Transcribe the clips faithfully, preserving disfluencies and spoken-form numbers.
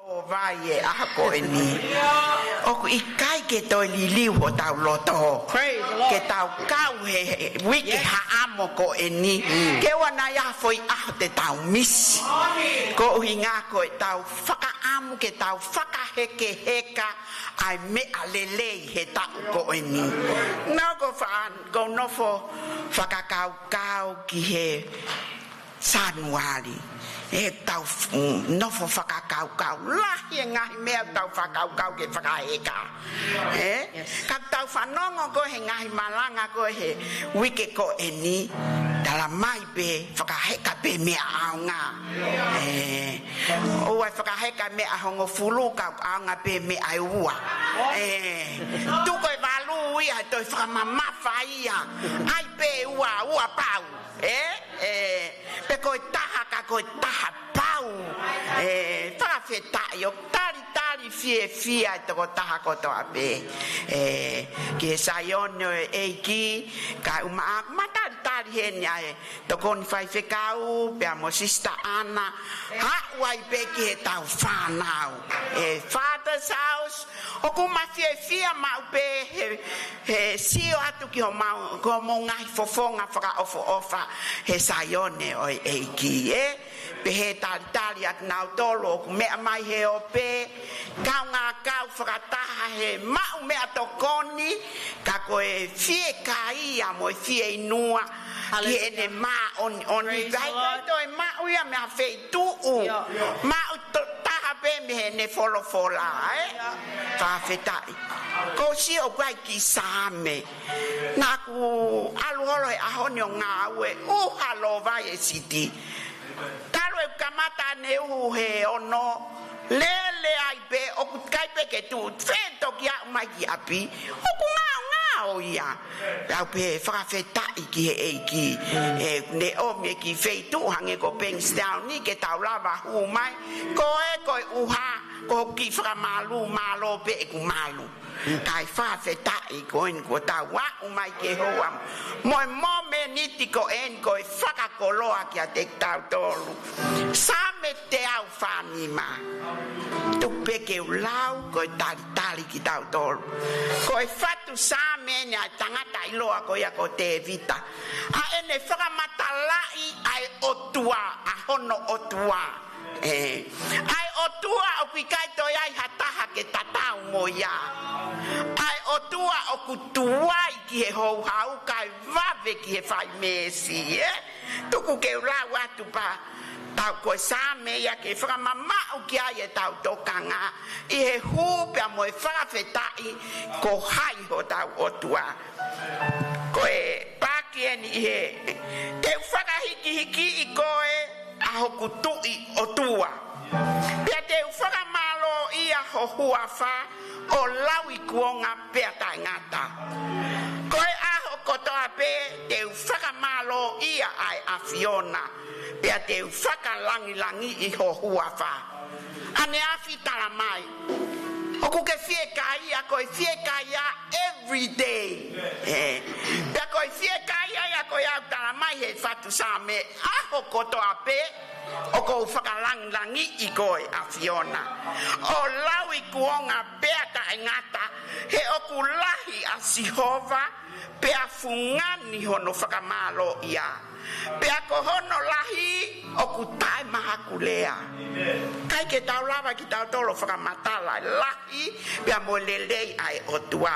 ʻo vai e ʻaho ko eni. ʻOku ʻikai ke toe liliu hotau loto. Praise the Lord. Ke tau kau he, he uike Yes. haʻamo ko eni. Mm. Ke ʻoua naʻa ʻi ai ha foʻi ʻaho te tau misi. Ko e ʻuhinga ko ʻetau fakaʻamu ke tau fakahekeheka ʻa e meʻa lelei he taʻu ko eni. Naʻa ku fa-, ʻoku ou nofo fakakaukau ki he Sānuali. ʻE tau f-, mm, nofo fakakaukau. Lahi e ngaahi meʻa tau fakakaukau ke fakaheka. ʻE? Yes. Ka tau fanongo ko ē he ngaahi malanga ko ē he uike ko eni. Tala mai pē, fakaheka pē meʻa ʻaonga. ʻE. ʻOua ʻe fakaheka meʻa hongofulu ka ʻaonga pē meʻa ʻe ua. ʻE. Tuku e valu ia, toe fakamamafa ia. ʻAi pē ua, ua pau. ʻE, ʻe, pe ko e taha ka ko e taha pau. ʻE, fakafetaʻi ʻo talitali fiefia e tokotaha kotoa pē. ʻE, ki he Saione ʻo e ʻEiki, ka uma a, ma talitali heni ʻa e tokoni faifekau, pea mo Sister Ana, haʻu ai pē ki heʻetau fānau. ʻE, Father's House, ʻoku ma fiefia maʻu pē he, he sio atu ki homau, ko hoʻomou ngaahi fofonga fakaʻofoʻofa he Saione ʻo e ʻEiki, ʻe. Pehē talitali atu nautolu ʻoku meʻa mai he ope, kaungā kau fakataha he maʻu meʻatokoni, ka ko e fiekaia mo e fieinua, ki Hallelujah. Heʻene māʻoniʻoni. Praise the Lord. Vai kai toe maʻu ia mei ha feituʻu. Io. Maʻu to-, taha pē mei heʻene folofola, ʻe? Fakafetaʻi. Ko e sio ʻoku ʻi ai e kiʻi Saame. Naʻa ku ʻalu holo he ʻaho ni ʻo ngāue, uha Lōvai e siti. Talu e kamata ʻene uhu he ono, lele ai pē, ʻoku ʻikai pē ke tuʻu, fētoki aʻu mai ki ʻapi, ʻoku ngaongao ia. Pea u pehē fakafetaʻi ki he ʻEiki, ʻe, ne ʻomi e kiʻi feituʻu hangē ko Bankstown ni ke tau lava hū mai, ko e, ko e uha, ko e kiʻi fakamālū, mālō pē ʻeku malu. Kae fakafetaʻi ko eni kuo tau aʻu mai ki he houa mo e mōmeniti ko eni ko e fakakoloa kiate kitautolu. Saame teau fā nima. Tuku pē ke u lau ko e talitali kitautolu. Ko e fatu Saame eni ʻa e tangata ʻiloa ko ia ko Tēvita. ʻA ʻene fakamatalaʻi ʻa e ʻOtua, ʻa hono ʻOtua. ʻE, ʻa e ʻOtua ʻoku ʻikai toe ʻi ai ha taha ke tatau mo ia. ʻA e ʻOtua ʻoku tuai ki he houhau kae vave ki he fai meesi, ʻe? Tuku ke u lau atu pē, tau ko e Saame ia ke fakamamaʻu ki ai ʻetau tokanga, ʻi he hū pea mo e fakafetaʻi ko hai hotau ʻOtua. Ko e paaki eni ʻi he, te u fakahikihiki ʻi koe, ʻa hoku Tuʻi ʻOtua. Pea te u fakamālōʻia ho huafa ʻo lauikuonga pea taʻengata. Ko e ʻaho kotoa pē te u fakamālōʻia ʻa e ʻAfiona, pea te u fakalangilangiʻi ho huafa. ʻAneafi tala mai. ʻOku ke fiekaia, ko e fiekaia every day. ʻE. Pea ko e fiekaia ia ko ia ʻoku tala mai he fatu Saame, ʻaho kotoa pē, ʻoku ou fakalangilangiʻi koe ʻAfiona. ʻO lauikuonga pea taʻengata, he ʻoku lahi ʻa Sihova, pea fungani hono fakamālōʻia. Pea ko hono lahi ʻoku taʻemahakulea. ʻIkai ke tau lava kitautolu ʻo fakamatala e lahi pea mo e lelei ʻa e ʻOtua.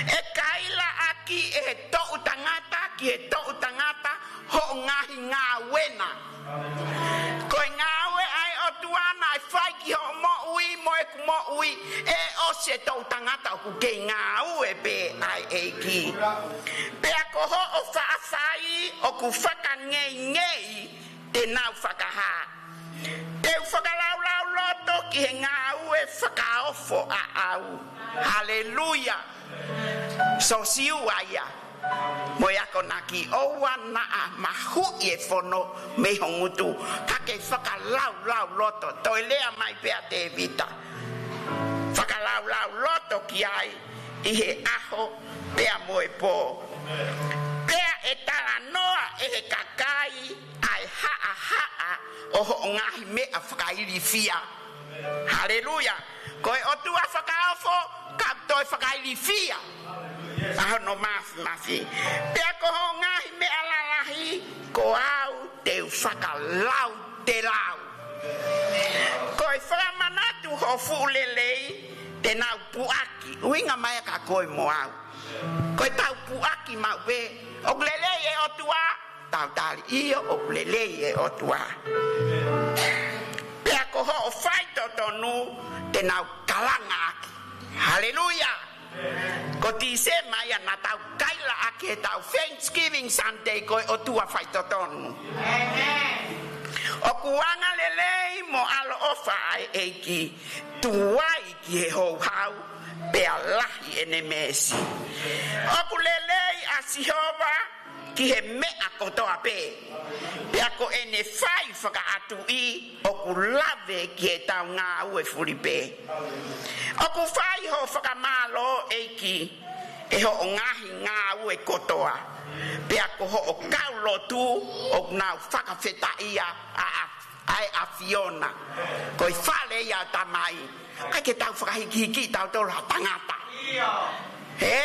ʻE kailaʻaki ʻe he toʻutangata ki he toʻutangata hoʻo ngaahi ngāue na. Ko e ngāue ʻa e ʻOtua naʻe fai ki hoʻo moʻui mo ʻeku moʻui, ʻe ʻosi e toʻutangata ʻoku kei ngāue pē ʻa e ʻEiki. Pea ko hoʻo faʻa fai ʻoku fakangeingei te nau fakahā. Te u fakalaulauloto ki he ngāue fakaofo ʻaʻau. Haleluia. Sosiua ia. Mo e akonaki ʻoua naʻa mahuʻi e fono mei ho ngutu, ka ke fakalaulauloto, toe lea mai pē ʻa Tēvita. Fakalaulauloto ki ai ʻi he ʻaho pea mo e pō. Pea ʻe talanoa ʻe he kakai ʻa e haʻahaʻa ʻo hoʻo ngaahi meʻa fakailifia. Haleluia. Ko e ʻOtua fakaofo, ka toe fakailifia ʻa hono māfimafi. Pea ko hoʻo ngaahi meʻa lalahi, ko au te u fakalautelau. Ko e fakamanatu hoʻo fuʻu lelei, te nau puʻaki. ʻUhinga mai ʻa ka koe mo au. Ko e tau puʻaki maʻu pē. ʻOku lelei e ʻOtua, tau tali ʻio, ʻoku lelei e ʻOtua. Pea ko hoʻo faitotonu, te nau kalangaʻaki. Haleluia. Ko Tīsema ia naʻa tau kaila ʻaki ʻetau Thanksgiving Sunday ko e ʻOtua faitotonu. ʻOku angalelei mo ʻaloʻofa ʻa e ʻEiki, tuai ki he houhau, pea lahi ʻene meesi. ʻOku lelei ʻa Sihova ki he meʻa kotoa pē. Pea ko ʻene fai fakaʻatuʻi ʻoku lave ki heʻetau ngāue fulipē. ʻOku fai hoʻo fakamālō ʻEiki ʻe hoʻo ngaahi ngāue kotoa. Pea ko hoʻo kau lotu ʻoku nau fakafetaʻia ʻa, ʻa, ʻa e ʻAfiona. Ko e fale ia ʻo e Tamai. ʻIkai ke tau fakahikihiki tautolu ha tangata. He?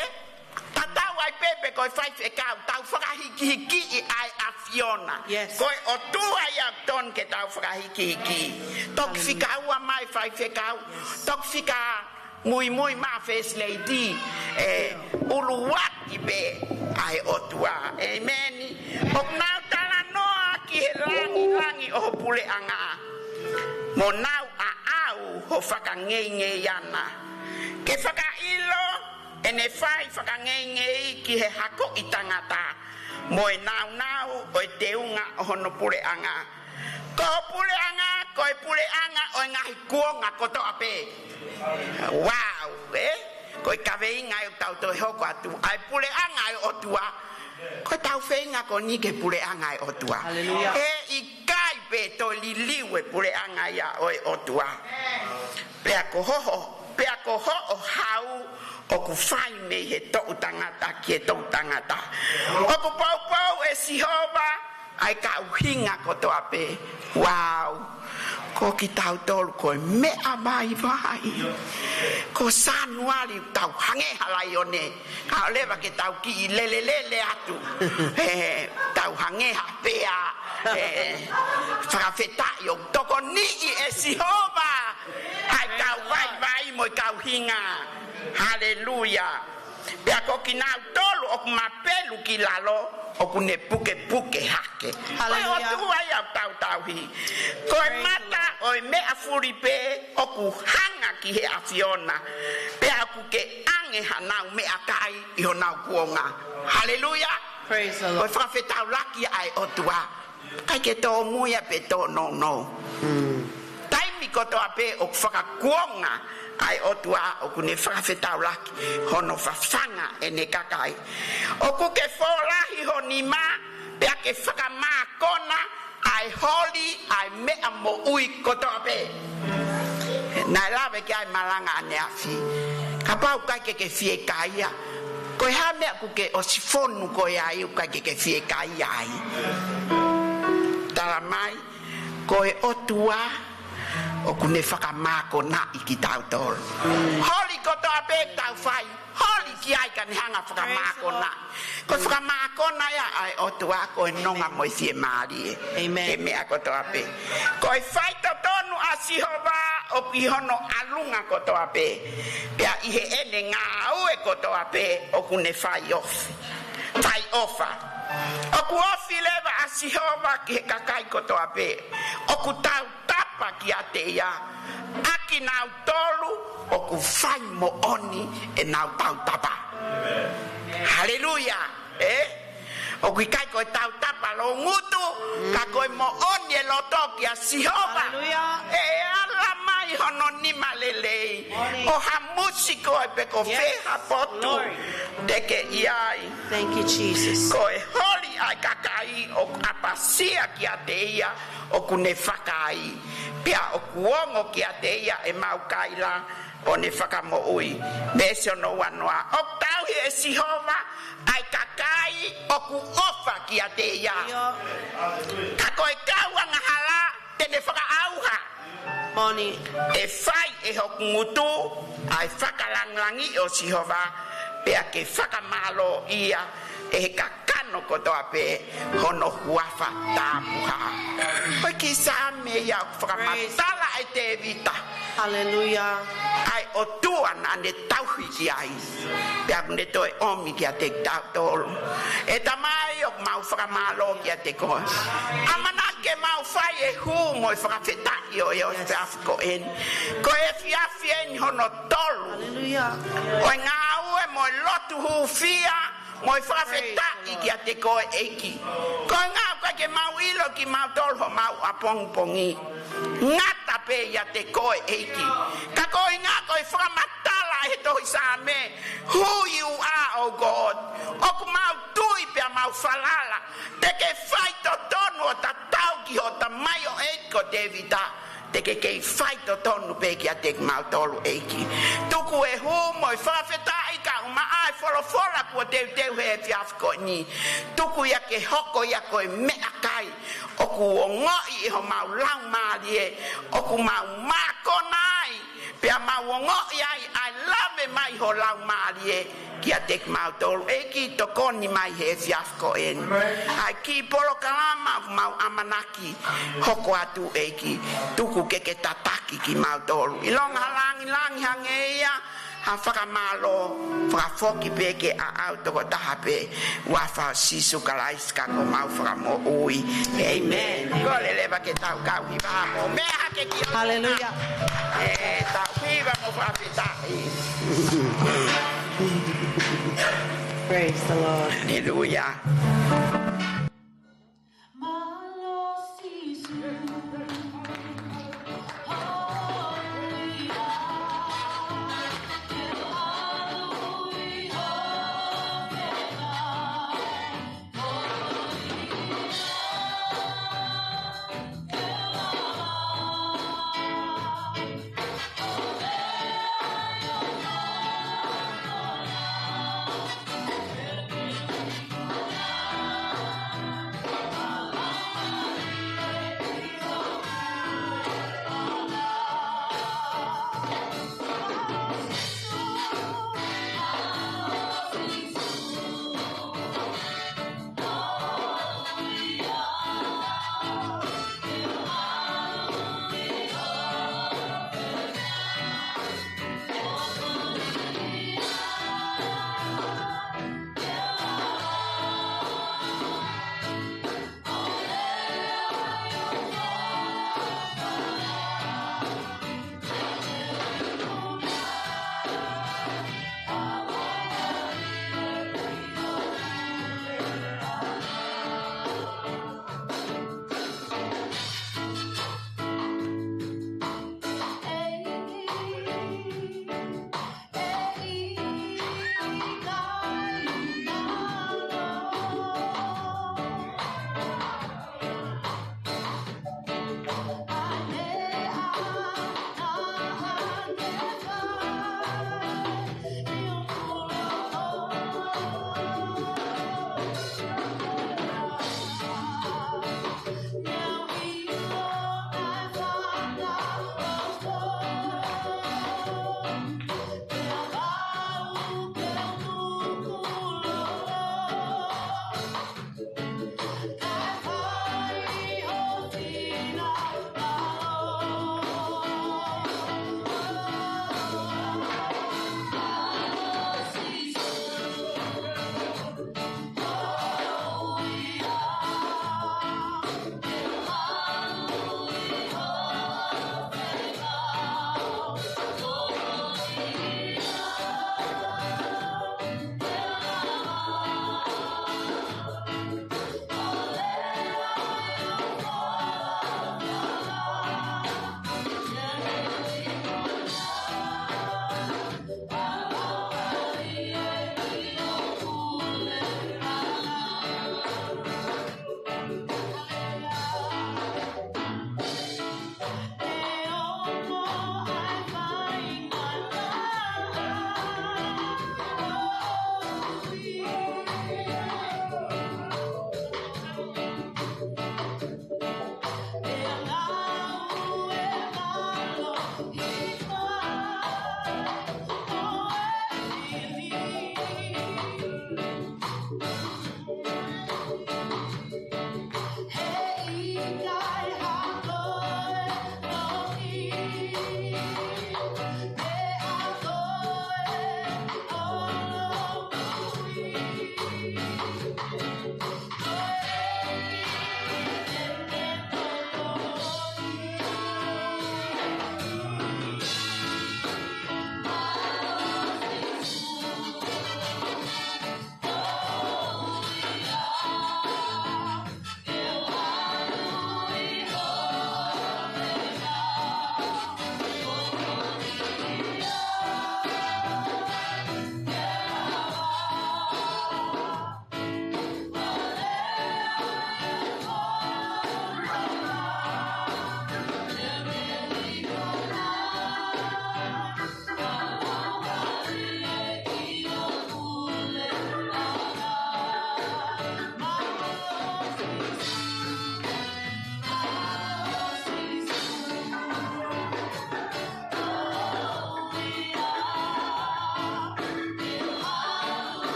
Tatau ai pē pe ko e faifekau, tau fakahikihiki ʻa e ʻAfiona. Yes. Ko e ʻOtua ia ʻoku tonu ke tau fakahikihiki. Toki fika ua mai faifekau, toki fika muimui mai First Lady, ʻe ʻuluaki pē ʻa e ʻOtua. ʻĒmeni. ʻOku nau talanoa ki he langilangi ʻo ho puleʻanga. Mo nau ʻaʻau ho fakangeingeiana. Ke fakaʻilo ʻene fai fakangeingei ki he hakoʻi tangata mo e nāunau ʻo e teunga ʻo hono puleʻanga. Ko ho puleʻanga, ko e puleʻanga ʻo e ngaahi kuonga kotoa pē. Wow, ē? Ko e kaveinga ʻoku tau toe hoko atu. ʻA e puleʻanga ʻo e ʻOtua. Ko ʻetau feinga ko eni ki he puleʻanga ʻo e ʻOtua. Haleluia. He ʻikai pē toe liliu e puleʻanga ia ʻo e ʻOtua. Pea ko hoʻo, pea ko hoʻo hau ʻoku fai mei he toʻutangata ki he toʻutangata. ʻOku poupou ʻe Sihova ʻa e kau hinga kotoa pē. Wow. Ko kitautolu ko e meʻa vaivai. Ko Sānuali tau hangē ha laione. Ka ʻoua leva ke tau kiʻi lelelele atu. ʻE, tau hangē ha pea. ʻE, fakafetaʻi ʻoku tokoniʻi ʻe Sihova ʻa e kau vaivai mo e kau hinga. Haleluia. Pea ko kinautolu ʻoku mapelu ki lalo, ʻoku ne pukepuke hake. Haleluia. Ko e ʻOtua ia ʻoku tau tauhi. Ko e mata ʻo e meʻa fulipē ʻoku hanga ki he ʻAfiona. Pea ʻoku ke ʻange hanau meʻakai ʻi honau kuonga. Haleluia. Praise the Lord. Ko e fakafetaulaki ʻa e ʻOtua. ʻIkai ke tōmui ia pe tōnounou. Taimi kotoa pē ʻoku fakakuonga ʻa e ʻOtua ʻoku ne fakafetaulaki hono fafanga ʻene kakai. ʻOku ke folahi ho nima pea ke fakamākona ʻa e holi ʻa e meʻa moʻui kotoa pē. Naʻe lave ki ai e malanga ʻaneafi. Kapau ʻikai ke ke fiekaia. Ko e hā e meʻa ʻoku ke ʻosi fonu koe ai ʻoku ʻikai ke ke fiekaia ai. Tala mai, ko e ʻOtua ʻoku ne fakamākonaʻi kitautolu. Holi kotoa pē tau fai. Holi ki ai ka ne hanga fakamākona. Ko e fakamākona ia ʻa e ʻOtua ko e nonga mo e fiemālie. Amen. He meʻa kotoa pē. Ko e faitotonu ʻa Sihova ʻoku ʻi hono ʻalunga kotoa pē. Pea ʻi heʻene ngāue kotoa pē ʻoku ne fai ofi. Fai ʻofa. ʻOku ofi leva ʻa Sihova ki he kakai kotoa pē. ʻOku tau tapa kiate ia, ʻa kinautolu ʻoku fai moʻoni ʻenau tautapa. Haleluia. Ē? ʻOku ʻikai ko e tautapa loungutu, ka ko e moʻoni e loto kia Sihova. Haleluia. ʻE ala mai hono nima lelei. Moʻoni. ʻO hamusi koe pe ko fē ha potu te ke ʻi ai. Thank you, Jesus. Ko e holi ʻa e kakai ʻoku ʻapasia kiate ia, ʻoku ne fakaai. Pea ʻoku ongo kiate ia ʻemau kaila ʻo ne fakamoʻui. Veesi hono uanoa. ʻOku tauhi ʻe Sihova ʻa e kakai ʻoku ʻofa kiate ia. Ka ko e kau angahala te ne fakaʻauha. Oni. ʻE fai ʻe hoku ngutu ʻa e fakalāngilangiʻi ʻo Sihova, pea ke fakamālōʻia ʻe he kakano kotoa pē hono huafa tapuhā. Ko e kiʻi Saame ia ʻoku fakamatala ʻe Tēvita. Haleluia. ʻA e ʻOtua naʻa ne tauhi ki ai. Pea ʻoku ne toe ʻomi kiate kitautolu. ʻE Tamai, ʻoku mau fakamālō kiate koe. ʻAmanaki ke mau fai e hū mo e fakafetaʻi ʻo e efiafi ko eni. Ko e efiafi eni hono tolu. Haleluia. ʻO e ngāue mo e lotu hūfia, mo e fakafetaʻi kiate koe ʻEiki. Ko e ngāue ke mau ʻilo kimautolu homau ʻapongipongi. Ngata pē ʻiate koe ʻEiki. Ka ko e ngāue ko e fakamatala ʻe he tohi Saame, "Who you are, O God." ʻOku mau tui pea mau falala. Te ke fai totonu ʻo tatau ki hoʻo tamaioʻeiki ko Tēvita. Te ke kei fai totonu pē kiate kimautolu ʻEiki. Tuku e hū mo e fakafetaʻi kae ʻumaʻā e folofola kuo teuteu he efiafi ko eni. Tuku ia ke hoko ia ko e meʻakai ʻoku ongoʻi ʻe homau laumālie, ʻoku mau mākona ai, pea mau ongoʻi ai ʻa e lave mai ho laumālie kiate kimautolu. ʻEiki, tokoni mai he efiafi ko eni. ʻA e kiʻi polokalama ʻoku mau ʻamanaki hoko atu ʻEiki, tuku ke ke tataki kimautolu. ʻIlonga ha lāngilangi hangē ia, ha fakamālō, fakafoki pē ke ʻaʻau tokotaha pē, huafa ʻo Sīsū Kalaisi ko homau Fakamoʻui. ʻĒmeni. Kole leva ke tau kau hiva mo meʻa hake ki ʻolunga. Haleluia. ʻE tau hiva mo fakafetaʻi. Praise the Lord. Haleluia.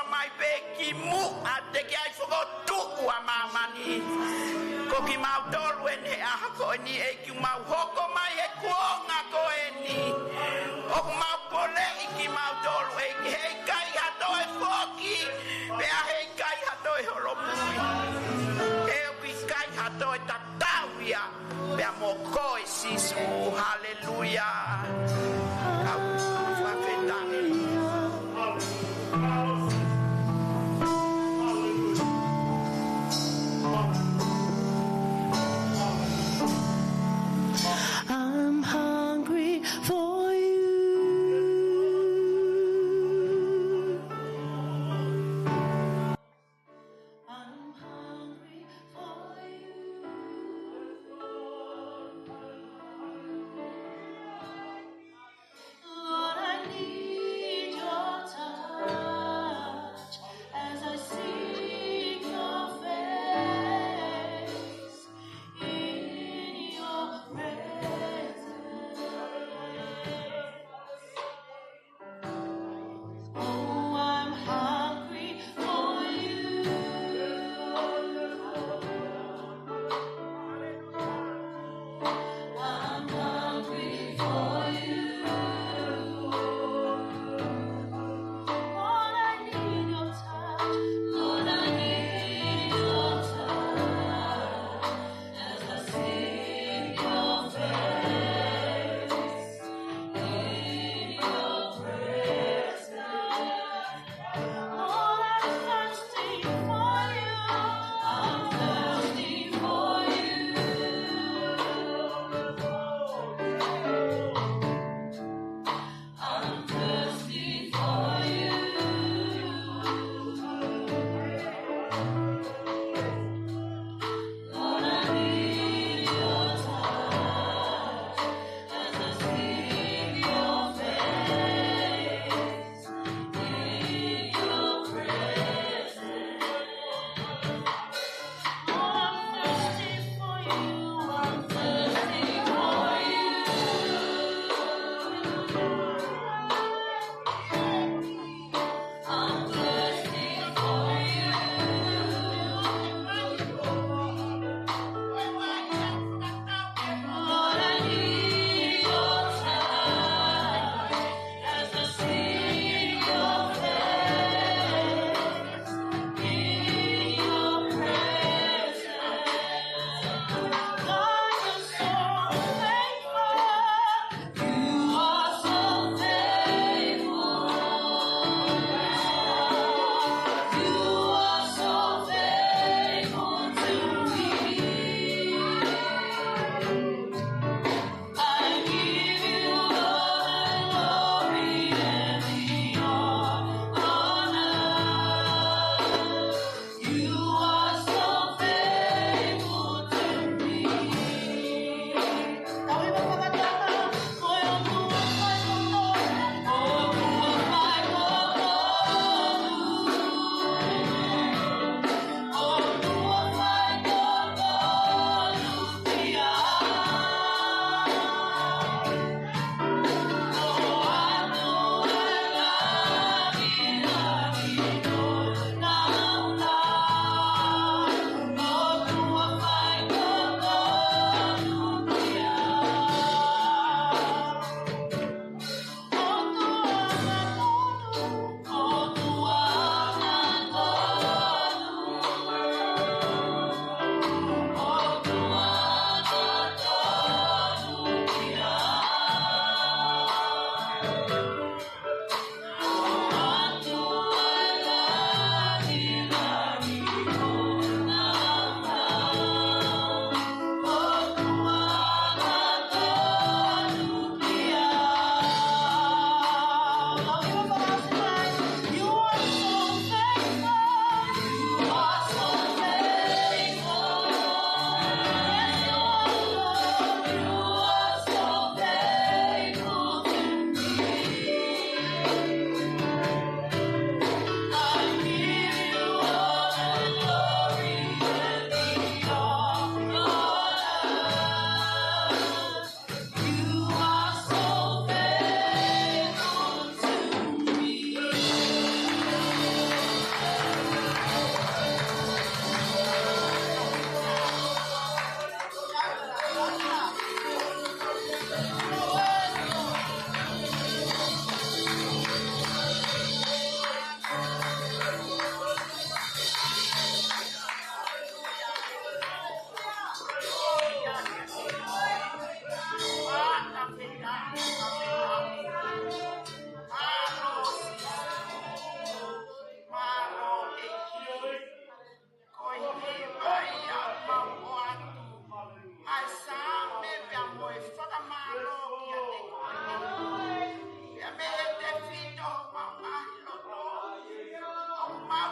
Mai pē ki muʻa te ke ʻai fokotuʻu ʻa māmani. Ko kimautolu eni he ʻaho ko eni ʻEiki, mau hoko mai he kuonga ko eni. ʻOku mau poleʻi kimautolu ʻEiki, heʻikai ha toe foki, pea heʻikai ha toe holomui. He ʻoku ʻikai ha toe tatau ia pea mo koe Sīsū. Haleluia. Kau fakafetaʻi.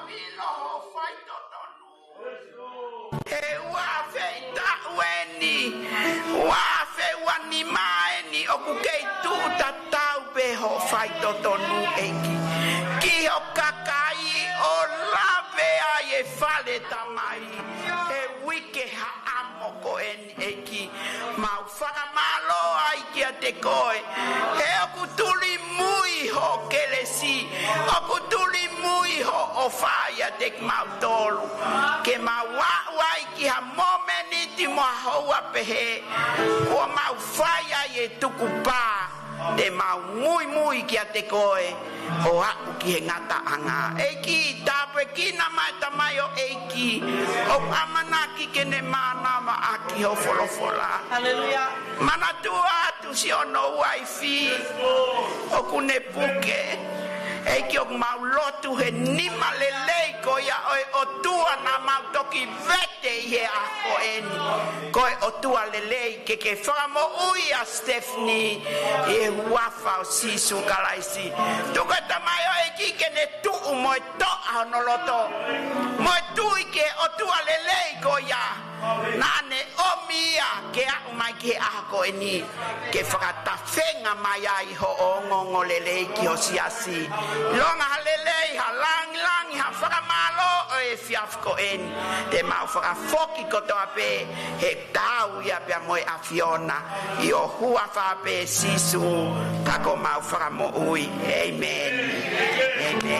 ʻilo hoʻo faitotonu. He ua afe taʻu eni, ua afe ua nima eni, ʻoku kei tuʻu tatau pē hoʻo faitotonu, ʻEiki, ki ho kakai ʻo lave ai e fale, Tamai, he uike haʻamo ko eni, ʻEiki. Mau fakamālō ai kiate koe, he ʻoku tulimui hoʻo kelesi, ʻoku tulimui hoʻo ʻofa ʻiate kimautolu, ke mau aʻu ai ki ha momeniti mo ha houa pehē, kuo mau fai ai e tukupā, te mau muimui kiate koe ʻo aʻu ki he ngataʻanga. ʻEiki, tāpuekina mai e tamaioʻeiki ʻoku ʻamanaki ke ne mānavaʻaki ho folofola. Haleluia. Manatua atu siʻono uaifi ʻoku ne puke. ʻEiki, ʻoku mau lotu he nima lelei ko ia ʻo e ʻOtua naʻa mau toki vete ʻi he ʻaho ko eni. Ko e ʻOtua lelei, ke ke fakamoʻui ʻa Stephanie ʻi he huafa ʻo Sīsū Kalaisi. Tuku e tamaioʻeiki ke ne tuʻu mo e toʻa hono loto, mo e tui ki he ʻOtua lelei ko ia naʻa ne ʻomi ia ke aʻu mai ki he ʻaho ko eni, ke fakatafenga mai ai hoʻo ongoongolelei ki ho siasi. ʻIlonga ha lelei, ha langilangi, ha fakamālō ʻo e efiafi ko eni, te mau fakafoki kotoa pē he tau ia pea mo e ʻAfiona, ʻi ho huafa pē Sīsū, ka ko homau Fakamoʻui. ʻĒmeni. ʻĒmeni.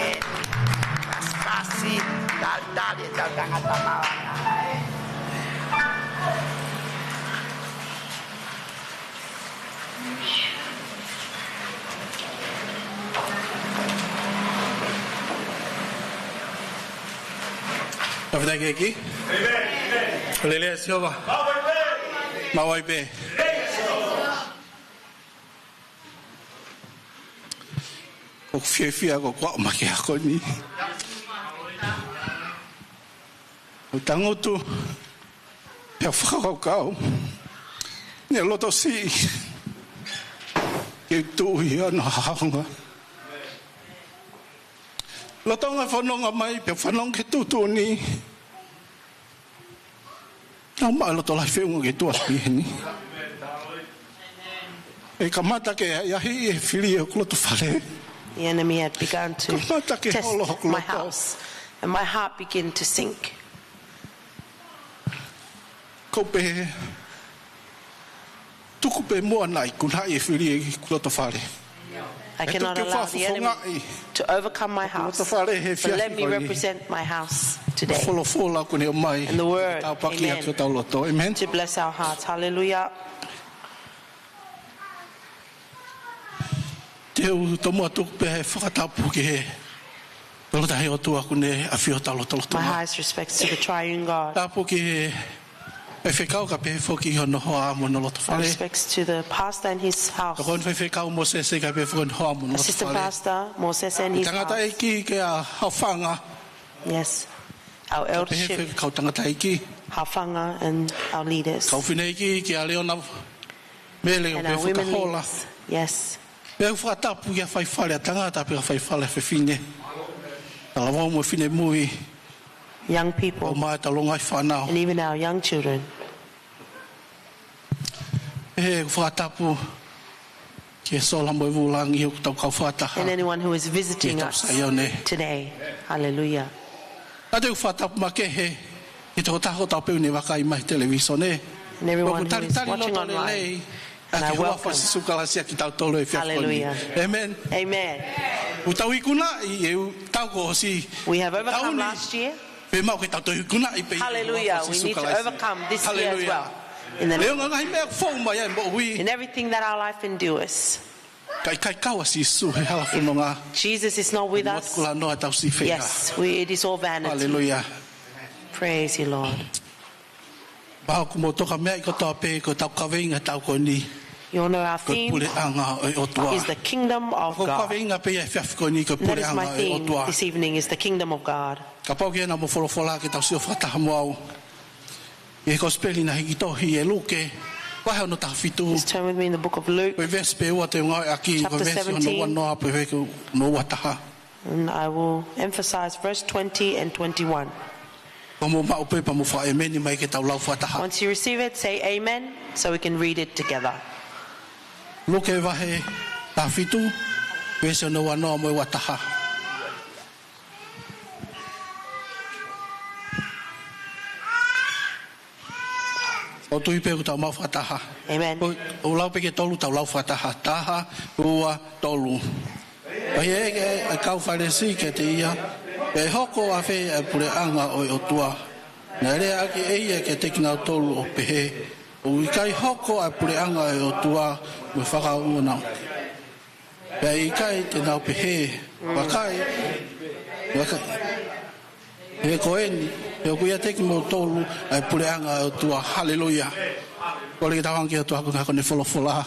Paasi, paasi, talitali ʻetau tangata maʻu anga. Fakafetaʻi ki he ʻEiki. Haleluia, Sihova. Maʻu ai pē. ʻOku ou fiefia ko ʻeku aʻu mai ki he ʻaho ni. ʻOku ou tangutu pea fakakaukau, ne loto siʻi ke tuʻu ʻi hono haʻonga. Lolotonga e fononga mai, pea fanongo ki he tuʻutuʻuni, naʻe maʻu e loto lahi feʻunga ke tuʻu atu ʻi heni. ʻE kamata ke ʻahiʻahiʻi e fili ʻo hoku lotofale. The enemy had begun to test my house, and my heart began to sink. Kamata ke holo hoku loto. Ko u pehē, tuku pē muʻa naʻa ikunaʻi e fili ʻi hoku lotofale. I cannot allow the enemy to overcome my house, but let me represent my house today. Ke u tuku pē muʻa naʻa ikunaʻi e fili ʻi hoku lotofale he efiafi ko eni. Folofola kuo ne ʻomai ke tau paki ʻaki hotau loto. Amen. To bless our hearts. Hallelujah. Te u tomuʻa tuku pē ʻa e fakatapu ki he Tolu Tahaʻi ʻOtua kuo ne ʻafio ʻi hotau lotolotonga. My highest respects to the triune God. Tapu ki he faifekau kae pehē foki ki hono hoa mo hono lotofale. My respects to the pastor and his house. Tokoni faifekau Mōsese kae pehē foki ki hono hoa mo hono lotofale. Assistant Pastor Moses and his house. Tangataʻeiki kia Haʻofanga. Yes. Our eldership. Kae pehē foki ki he kau tangataʻeiki. Haʻofanga and our leaders. Kau fineʻeiki kia Leona, Mele, and our women leaders. Kae pehē foki ki he hoa. Yes. Pea ʻoku ou fakatapu ki he faifale ʻa tangata pea ki he faifale ʻa fefine. Talavou mo e finemui. Young people. ʻO mai taulonga ʻi fānau. And even our young children. Pea ʻoku ou fakatapu ki he sola mo e vūlangi ʻoku tau kau fakataha. And anyone who is visiting us today. Ki he tau Saione. Hallelujah. Pea ʻoku ou fakatapu makehe ki he tokotaha kotoa pē ʻoku ne vakai mai he televīsone. And everyone who is watching online. ʻOku ou talitali loto lelei ʻaki e huafa ʻo Sīsū Kalaisi ʻa kitautolu he efiafi ko eni. Hallelujah. Amen. Amen. Kuo tau ikunaʻi ʻi he tau kuo ʻosi. We have overcome last year. Pea ʻoku maʻu ke tau toe ikunaʻi pē ʻi he huafa ʻo Sīsū Kalaisi. Hallelujah. We need to overcome this year as well. Hallelujah. In the name of Jesus. Neongo e ngaahi meʻa ʻoku foʻu mai ai e moʻui. In everything that our life endures. Ka ʻikai kau ʻa Sīsū he hala fononga. If Jesus is not with us, Motu kula noa tau si fea. Yes, we, it is all vanity. Hallelujah. Praise you, Lord. Pea ʻoku mou toki meaʻi kotoa pē ko ʻetau kaveinga he taʻu ko eni. You all know our theme is the Kingdom of God. Ko e Puleʻanga ʻo e ʻOtua. Ko e kaveinga pē ia he efiafi ko eni ko e Puleʻanga ʻo e ʻOtua. And that is my theme this evening, is the Kingdom of God. Kapau ʻoku ʻi ai haʻamou folofola ke tau sio fakataha mo au ʻi he Kosipeli naʻe hiki tohi ʻe Luke, vahe hono taha fitu. Please turn with me in the book of Luke, ko e veesi pē ʻe ua te u ngāueʻaki, ko e veesi hono ua noa pea mo e veesi hono ua taha. And I will emphasize verse twenty and twenty-one. Ko mou maʻu pē pea mou faʻa ʻēmeni mai ke tau lau fakataha. Once you receive it, say amen so we can read it together. Luke vahe taha fitu, veesi ono ua noa mo e ua taha. ʻOku tui pē ʻoku tau maʻu fakataha. Amen. ʻOku ou lau pē ki he tolu, tau lau fakataha. Taha, ua, tolu. Pea ʻeke ʻa e kau Fālesi kiate ia, pe ʻe hoko ʻafē ʻa e puleʻanga ʻo e ʻOtua? Naʻe leaʻaki ʻe ia kiate kinautolu ʻo pehē, ʻoku ʻikai hoko ʻa e puleʻanga ʻo e ʻOtua mo e fakaongo nau. Pea ʻikai te nau pehē, vakai, vakai. He ko eni, he ʻoku ʻiate kimoutolu ʻa e puleʻanga ʻo e ʻOtua. Haleluia. Kole ke tau hanga ki he ʻOtua ko e ngaahi ko eni folofola.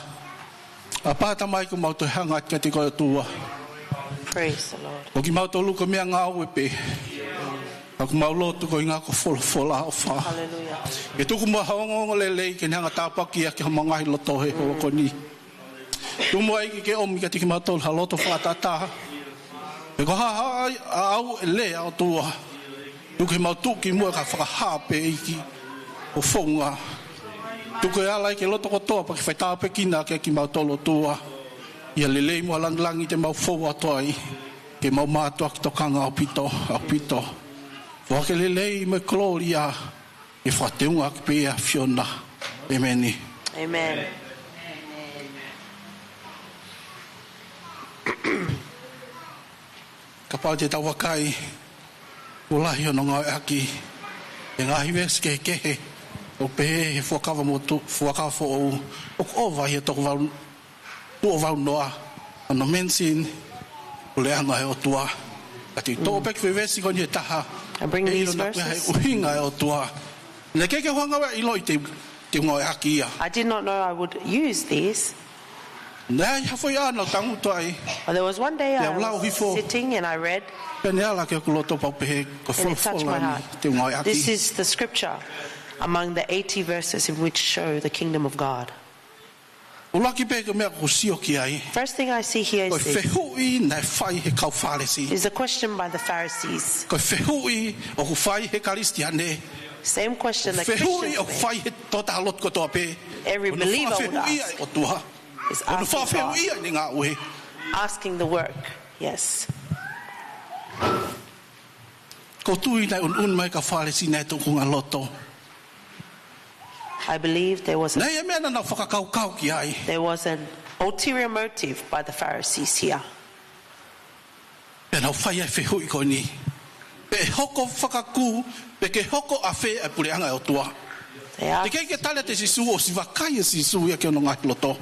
ʻApā Tamai, ʻoku mau toe hanga atu kiate koe ʻOtua. Praise the Lord. Ko kimautolu ko e meʻangāue pē. Ka ʻoku mau lotu koeʻuhi ko e folofola ʻofa. Haleluia. Ke tuku muʻa ha ongoongolelei ke ne hanga tāpuakiʻi ʻaki homau ngaahi loto he houa ko eni. Tuku muʻa ʻEiki ke ʻomi kiate kimautolu ha loto fakatātā. Pe ko ha haʻi ʻa au ʻe lea ʻOtua. Tuku ke mau tuʻu ki muʻa ka fakahā pē ʻEiki ho founga. Tuku ke ala ʻEiki e loto kotoa pea ke fai tāpuekina kiate kimautolu ʻOtua. ʻA e lelei mo e langilangi te mau fou atu ai. Ke mau mātuʻaki tokanga ʻaupito, ʻaupito. Foaki e lelei mo e kolōlia. ʻI he fakateunga ʻaki pē ʻa e ʻAfiona. ʻĒmeni. Amen. Kapau te tau vakai, ʻoku lahi hono ngāueʻaki e ngaahi veesi kehekehe, ʻo pehē he Fuakava Motu-, Fuakava Foʻou, ʻoku ʻova ʻi he toko valu, tuʻo valu noa, hono mention puleʻanga ʻo e ʻOtua. Ka te u toʻo pē ki he veesi ko eni ʻe taha, I bring these verses. ʻE ʻilo naʻa ʻoku ʻi ai ha ʻuhinga ʻo e ʻOtua. Naʻe ʻikai ke u hanga ʻo ʻiloʻi te, te u ngāueʻaki ia. I did not know I would use these. Naʻe ʻi ai ha foʻi ʻaho naʻa ku tangutu ai. But there was one day I was sitting and I read, Pea u lau hifo. Pea ne ala ki hoku loto pea u pehē, ko e folofola ni te u ngāueʻaki. And it touched my heart. This is the scripture among the eighty verses in which show the kingdom of God. ʻUluaki pē ko e meʻa ʻoku ou sio ki ai. First thing I see here is this. Ko e fehuʻi naʻe fai he kau Fālesi. Is a question by the Pharisees. Ko e fehuʻi ʻoku fai he Kalisitiane. Same question that Christians make. Ko e fehuʻi ʻoku fai he tokotaha lotu kotoa pē. Every believer would ask. Ko hono fakaʻuhingaʻi ʻa e ʻOtua. Is asking God. Ko hono fakaʻuhingaʻi ʻa e ngāue. Asking the work, yes. ʻOku ou tui naʻe ʻunuʻunu mai e kau Fālesi naʻe tuʻunga loto. I believe there was a, Naʻe ʻi ai e meʻa naʻa nau fakakaukau ki ai. There was an ulterior motive by the Pharisees here. Pea nau fai ai e fehuʻi ko eni. Pe ʻe hoko fakakū, pe ke hoko ʻafē ʻa e puleʻanga ʻo e ʻOtua. They asked. Teʻeki ai ke tali ʻe Sīsū, ʻosi vakai ʻe Sīsū ia ki hono ngaahi loto.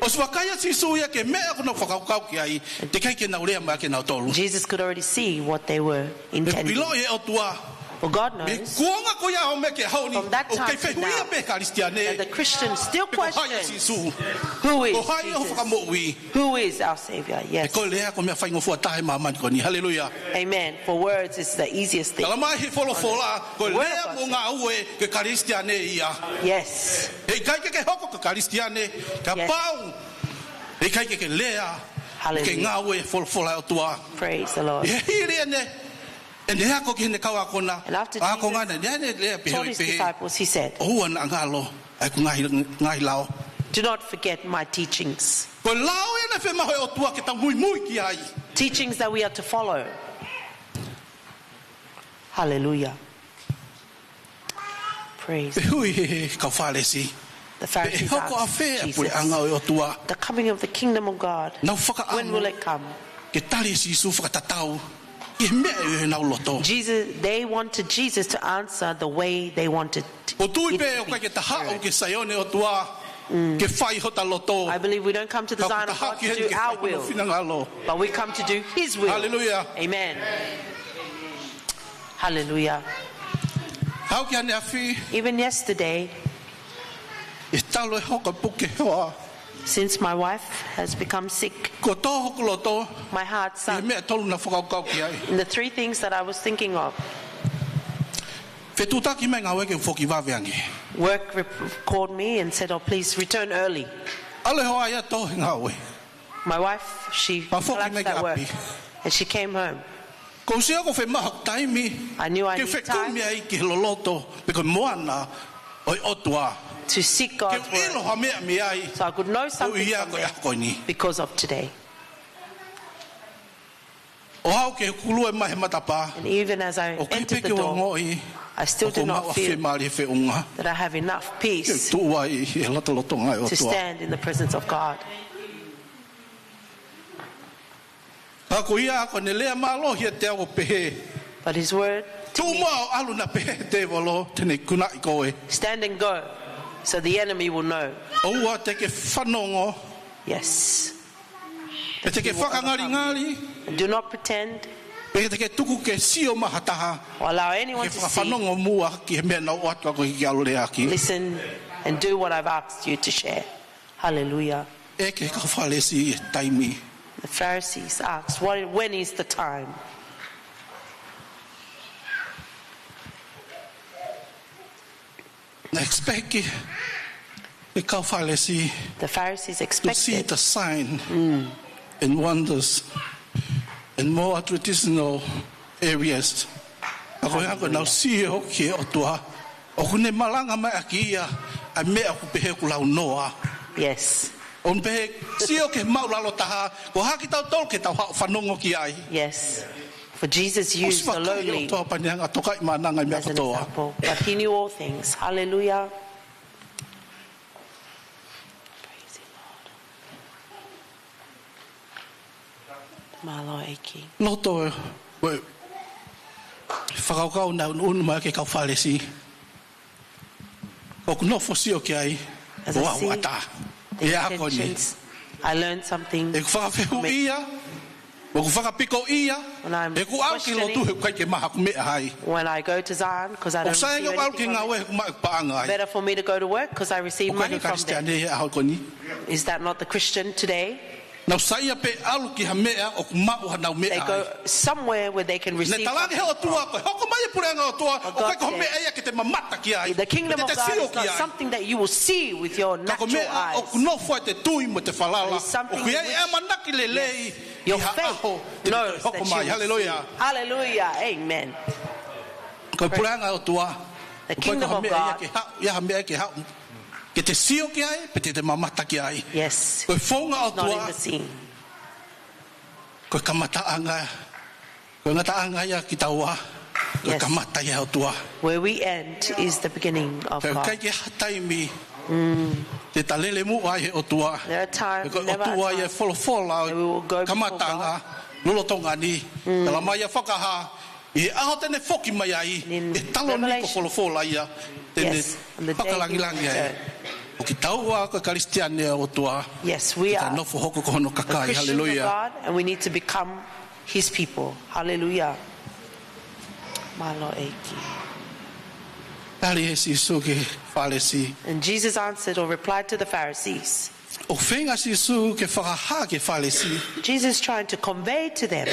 ʻOsi vakai ʻe Sīsū ia ki he meʻa ʻoku nau fakakaukau ki ai, teʻeki ai ke nau lea mai ʻaki ʻe nautolu. Jesus could already see what they were intending. He ʻoku ʻiloʻi ʻe he ʻOtua. For God knows. Mei he kuonga ko ia ʻo aʻu mai ki he ʻaho ni, From that time to now, ʻoku kei fehuʻia pē ʻe he Kalisitiane, that the Christians still question, ko hai ʻa Sīsū? Who is Jesus? Ko hai ʻa e fakamoʻui? Who is our Savior? Yes. He ko e lea ko e meʻa faingofua taha he māmani ko eni. Haleluia. Amen. For words, it's the easiest thing. Tala mai he folofola, ko e lea mo e ngāue ko e Kalisitiane ia. Yes. Heʻikai ke ke hoko ko e Kalisitiane, kapau heʻikai ke ke lea, Hallelujah. Ke ngāue e folofola ʻa e ʻOtua. Praise the Lord. ʻI he hili ʻene, ʻene ako ki heʻene kau ākonga. And after Jesus taught his disciples, he said, ʻOua naʻa ngalo ʻa ʻeku ngaahi, ngaahi lao. Do not forget my teachings. Ko e lao ia naʻe fiemaʻu ʻe he ʻOtua ke tau muimui ki ai. Teachings that we are to follow. Hallelujah. Praise. Fehuʻi he, he kau Fālesi. The Pharisees asked Jesus, Pe ʻe hoko ʻafē ʻa e puleʻanga ʻo e ʻOtua? The coming of the kingdom of God. Nau fakaʻamu When will it come? Ke tali ʻe Sīsū fakatatau ki he meʻa ʻi heʻenau loto. Jesus, they wanted Jesus to answer the way they wanted it to be. ʻOku ou tui pē ʻoku ʻikai ke ta haʻu ki he Saione ʻo e ʻOtua ke fai hota loto. I believe we don't come to the Zion of God to do our will, Ka ʻoku ta haʻu ki heni ke fai hono finangalo. But we come to do his will. Hallelujah. Amen. Hallelujah. Haʻu ki he ʻaneafi. Even yesterday, ʻI he talu e hoko e puke hoa. Since my wife has become sick, Kuo tō hoku loto. My heart sank He meʻa ʻe tolu naʻa ku fakakaukau ki ai. In the three things that I was thinking of. Fetuʻutaki mai e ngāue ke foki vave ange. Work re-, called me and said, "Oh, please return early." ʻAlu e hoa ia ʻo tō he ngāue. My wife, she collapsed at work. Pea foki mai ki ʻapi. And she came home. Ko u sio ko e fiemaʻu ha taimi, I knew I ke need fekumi time ai ki he loloto, pe ko e moana ʻo e ʻOtua. To seek God's word. Ke u ʻilo ha meʻa mei ai, so I could know something from there ko e ʻaho ko eni. Because of today. ʻO aʻu ki he kulue mai he matapā. And even as I entered the door, ʻOku ʻikai pē ke u ongoʻi, I still do not feel ʻoku ou maʻu ha fiemālie feʻunga that I have enough peace ke u tuʻu ai he lotolotonga ʻo e ʻOtua. To stand in the presence of God. Ka ko ia ko ʻene lea mālohi ʻiate au ʻo pehē, But his word to me, tuʻu muʻa ʻo ʻalu, naʻe pehē ʻe he tēvolo, te ne ikunaʻi koe. Stand and go, so the enemy will know. ʻOua te ke fanongo. Yes. Pe te ke fakangalingali. Do not pretend. Pe te ke tuku ke sio mai ha taha. Or allow anyone to see. Ke fakafanongo muʻa ki he meʻa naʻe ʻoatu kiate koe ke ke ʻalu ʻo leaʻaki. Listen and do what I've asked you to share. Hallelujah. ʻEke ki he kau Fālesi e taimi. The Pharisees asked, "What, when is the time?" Naʻe expect ʻe he kau Fālesi, the Pharisees expected, to see the sign and wonders in more traditional areas. Ka ko e hā? Hallelujah. Ko ʻenau sio ki he ʻOtua, ʻoku ne malanga mai ʻaki ia ʻa e meʻa ʻoku pehē ʻoku launoa. Yes. ʻOku ne pehē, sio ki he māʻulalo taha, ko e hā kitautolu ke tau haʻu ʻo fanongo ki ai? Yes. For Jesus used the lowly as an example, but he knew all things. Hallelujah. Praise the Lord. Mālō ʻEiki. Loto, ʻa e fakakaukau naʻe ʻunuʻunu mai ki he kau Fālesi. ʻOku ou nofo ʻo sio ki ai, ʻoku ou ʻatā. As I see the intentions, I learned something from it. ʻOku ou fakafehuʻia, ʻoku ou fakapikoʻia, ʻoku ou ʻalu ki lotu he ʻoku ʻikai ke maʻu haʻaku meʻa ai. When I'm questioning, when I go to Zion, 'cause I don't receive anything from it. ʻOku sai ange ke u ʻalu ki he ngāue he ʻoku maʻu haʻaku paʻanga ai. Better for me to go to work 'cause I receive money from there. ʻOku ʻikai ko e Kalisitiane ia he ʻaho ko eni. Is that not the Christian today? Nau saiʻia pē ʻalu ki ha meʻa ʻoku maʻu haʻanau meʻa ai. They go somewhere where they can receive something from. Naʻe talaange ʻe he ʻOtua, ko e hoko mai e puleʻanga ʻo e ʻOtua, ʻoku ʻikai ko e meʻa ia ke te mamata ki ai, ke te sio ki ai. But God said, the kingdom of God is not something that you will see with your natural eyes. Ka ko e meʻa ʻoku nofo ai ʻete tui mo ʻete falala. It is something in which, yes, your faith knows that you will see. ʻOku ʻi ai e ʻamanaki lelei ʻi ha ʻaho te ne toe hoko mai. Haleluia. Hallelujah. Amen. Ko e puleʻanga ʻo e ʻOtua, ʻoku ʻikai ko ha meʻa ia ke haʻu, ia ha meʻa ke haʻu ke te sio ki ai, pe te te mamata ki ai. Yes. Ko e founga ʻo e ʻOtua. Not in the seen. Ko e kamataʻanga, ko e ngataʻanga ia kitaua, ko e kamata ia ʻo e ʻOtua. Yes. Where we end is the beginning of God. He ʻikai ke ʻi ai ha taimi te ta lele muʻa ai he ʻOtua. There are times, never a time, that we will go before God. He ko e ʻOtua ia ʻo e folofola, kamataʻanga, lolotonga ni. Talamai ʻe Fakahā, ʻi he ʻaho te ne foki mai ai, ʻe taloni ko e folofola ia te ne fakalangilangi ai. And in Revelation, yes, on the day he will return. Ko kitaua ko e Kalisitiane ʻo e ʻOtua, ke ta nofo hoko ko hono kakai. Yes, we are the Christians of God, and we need to become his people. Hallelujah. Hallelujah. Mālō ʻEiki. Tali ʻe Sīsū ki he Fālesi. And Jesus answered or replied to the Pharisees. ʻOku feinga ʻa Sīsū ke fakahā ki he Fālesi. Jesus trying to convey to them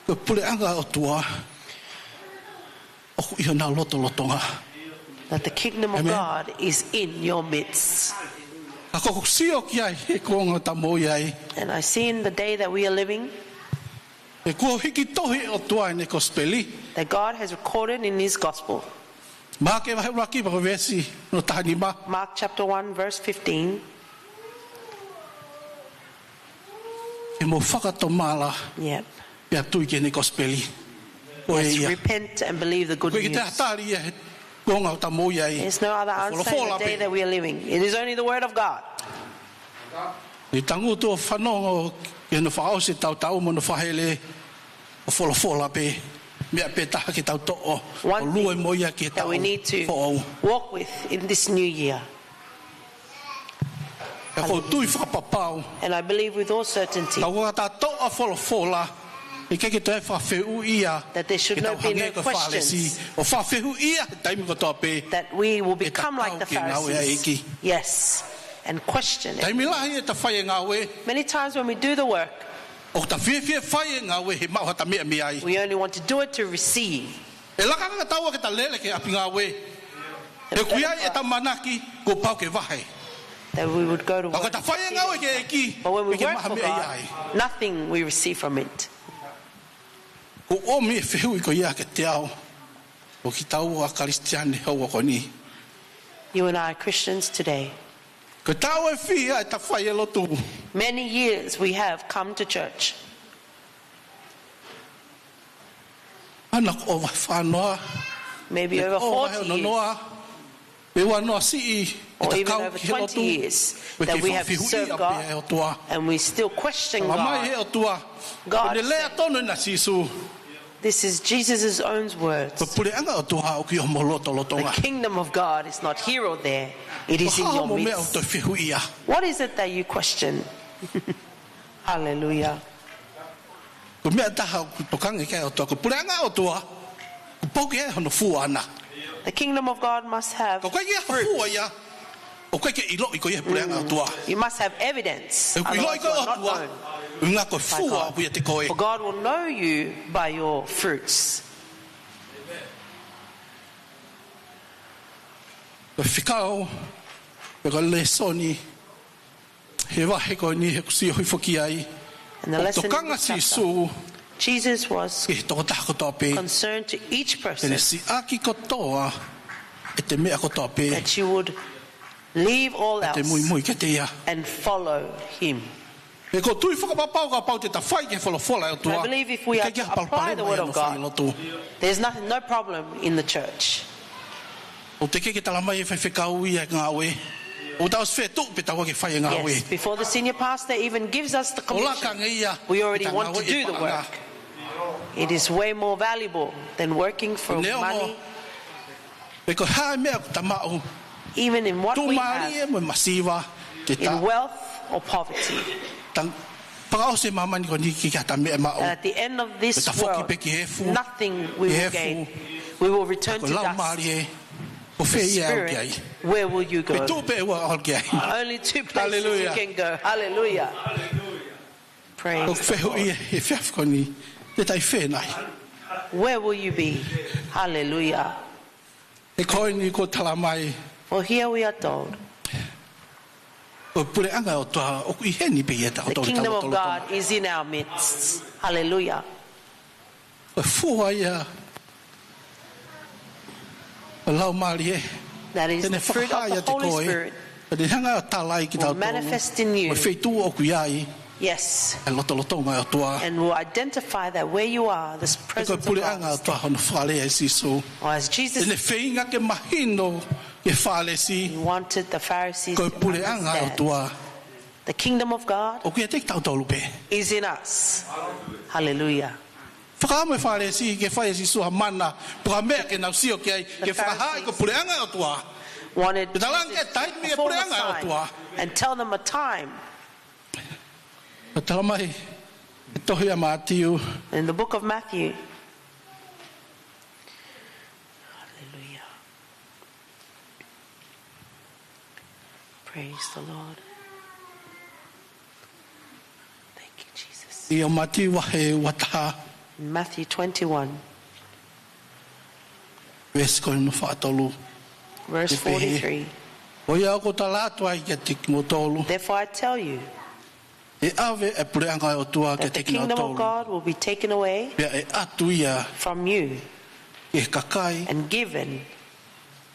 Ko e puleʻanga ʻo e ʻOtua ʻoku ʻi honau lotolotonga. That the kingdom of God is in your midst. ʻĒmeni. Ka ʻoku ou sio ki ai he kuonga ʻoku tau moʻui ai. And I see in the day that we are living, he kuo hiki tohi ʻe he ʻOtua ʻene kosipeli. That God has recorded in his gospel. Maʻake vahe ʻuluaki pea ko e veesi hono taha nima. Mark chapter one, verse fifteen. Ke mou fakatomala, yep, pea tui ki heʻene kosipeli. Ko ia. Yes, repent and believe the good news. ʻOku ʻikai ke toe ʻi ai ha tali ia he kuonga ʻoku tau moʻui ai. There's no other answer in the day that we are living. Folofola pē. It is only the word of God. Naʻe tangutu ʻo fanongo ki hono fakaʻosi e tautau mo hono fakahele, ʻo folofola pē, meʻa pē taha ke tau toʻo, ʻo lue mo ia ki he taʻu foʻou. One thing that we need to walk with in this new year. Pea ʻoku ou tui fakapapau. And I believe with all certainty. Ka ʻoku ʻatā toʻa folofola, ʻikai ke toe fakafehuʻia, that there should not be no questions. Ke tau hangē ko e Fālesi, ʻo fakafehuʻia he taimi kotoa pē. That we will become like the Pharisees. Ke tatau ki he ngāue ʻa e ʻEiki. Yes, and question it. Taimi lahi ʻeta fai e ngāue. Many times when we do the work, ʻoku ta fiefia fai e ngāue he maʻu haʻata meʻa mei ai. We only want to do it to receive. ʻE laka ange kitaua ke ta lele ki he ʻapi ngāue. He ʻoku ʻi ai ʻeta ʻamanaki kuo pau ke vahe. that we would go to work. Ka ko e taʻe fai e ngāue ki he ʻEiki, But when we work for God, nothing we receive from it. Ko e ʻomi e fehuʻi ko ia kiate au, ʻo kitaua Kalisitiane he ʻaho ko eni. You and I are Christians today. Ko e taʻu ʻe fiha ʻe taʻe fai e lotu. Many years we have come to church. Ana ko e ʻova fānoa. Maybe over forty years. Pe ua noa siʻi, or even over twenty years that we have served God, and we still question God. Talamai he ʻOtua, ko e lea tonu ʻa Sīsū. This is Jesus' own words. Ko e puleʻanga ʻo e ʻOtua ʻoku ʻi homou lotolotonga. The kingdom of God is not here or there. It is in your midst. Ko e hā hoʻomou meʻa ʻoku toe fehuʻia? What is it that you question? Hallelujah. Ko e meʻa ʻe taha ʻoku tokanga ki ai e ʻOtua, ko e puleʻanga ʻo e ʻOtua, kuo pau ke ʻi ai hono fua ʻana. The kingdom of God must have fruit. Ka ʻoku ʻikai ke ʻi ai ha fua ia, ʻoku ʻikai ke ʻiloʻi koe ʻe he puleʻanga ʻo e ʻOtua. Mm. You must have evidence. Otherwise you are not known by God. ʻOku ʻiloʻi koe ʻe he ʻOtua ʻuhinga ko e fua ʻoku ʻiate koe. For God will know you by your fruits. Ko e fekau, pe ko e lēsoni, he vahe ko eni he ʻoku sio hifo ki ai. And the lesson in this chapter, ʻOku tokanga ʻa Sīsū ki he tokotaha kotoa pē. Jesus was concerned to each person. Te ne siʻaki kotoa ʻete meʻa kotoa pē. That you would leave all else and follow him. ʻEte muimui kiate ia. He ʻoku ou tui fakapapau kapau te ta fai ki he folofola ʻa e ʻOtua, I believe if we are to apply the word of God, ʻikai ke ʻi ai ha palopalema ʻi hono fai lotu. There's nothing, no problem in the church. ʻOku teʻeki ke talamai ʻe he faifekau ia e ngāue. ʻOku tau ʻosi fetuʻu pē taua ke fai e ngāue. Yes, before the senior pastor even gives us the commission, we already want to do the work. ʻOlaka ange ia ke ta ngāue ʻi he paʻanga. It is way more valuable than working for money. Neongo pe ko e hā e meʻa ʻoku ta maʻu. Even in what we have, tuʻumālie mo e masiva, te ta, in wealth or poverty, tang-, fakaʻosi e māmani ko eni ʻikai ke ʻi ai ha meʻa ʻe maʻu. And at the end of this world, nothing we will gain. Te ta foki pē ki he efu. We will return to dust. Ka ko e Laumālie, ko fē ia ʻe ʻalu ki ai? The Spirit, where will you go? Ko e feituʻu pē ʻe ua ʻe ʻalu ki ai. Only two places you can go. Hallelujah. Hallelujah. Praise the Lord. ʻOku fehuʻia he efiafi ko eni, te ta ʻi fē nai? Where will you be? Hallelujah. He ko eni kuo talamai. For here we are told, ko e puleʻanga ʻo e ʻOtua ʻoku ʻi heni pē ʻiate kitautolu. The kingdom of God is in our midst. Hallelujah. Ko e fua ia ʻo e Laumālie. That is the fruit of the Holy Spirit. Te ne fakahā ʻiate koe. Te ne hanga ʻo tala ai kiate kitautolu. Will manifest in you. Ko e feituʻu ʻoku ʻi ai. Yes. ʻA e lotolotonga ʻo e ʻOtua. And will identify that where you are, the presence of God is there. He ko e puleʻanga ʻo e ʻOtua hono fakalea ʻe Sīsū. Or as Jesus, te ne feinga ke mahino ki he Fālesi. He wanted the Pharisees to understand. Ko e puleʻanga ʻo e ʻOtua. The kingdom of God ʻoku ʻiate kitautolu pē. Is in us. Hallelujah. Fakaʻamu e Fālesi ke fai ʻe Sīsū ha mana, pe ko ha meʻa ke nau sio ki ai, ke fakahā ko e puleʻanga ʻo e ʻOtua. The Pharisees wanted Jesus to perform a sign and tell them a time. Ke talamai ʻe he taimi ʻo e puleʻanga ʻo e ʻOtua. Ka talamai ʻe he tohi ʻa Mātiu. In the book of Matthew. Hallelujah. Praise the Lord. Thank you, Jesus. ʻI he Mātiu vahe ua taha. Matthew twenty-one. Veesi ko hono fā tolu. Verse forty-three. Ko ia ʻoku ou tala atu ai kiate kimoutolu. Therefore I tell you, ʻe ʻave ʻa e puleʻanga ʻo e ʻOtua kiate kinautolu. That the kingdom of God will be taken away from you. Pea ʻe ʻatu ia ki he kakai. And given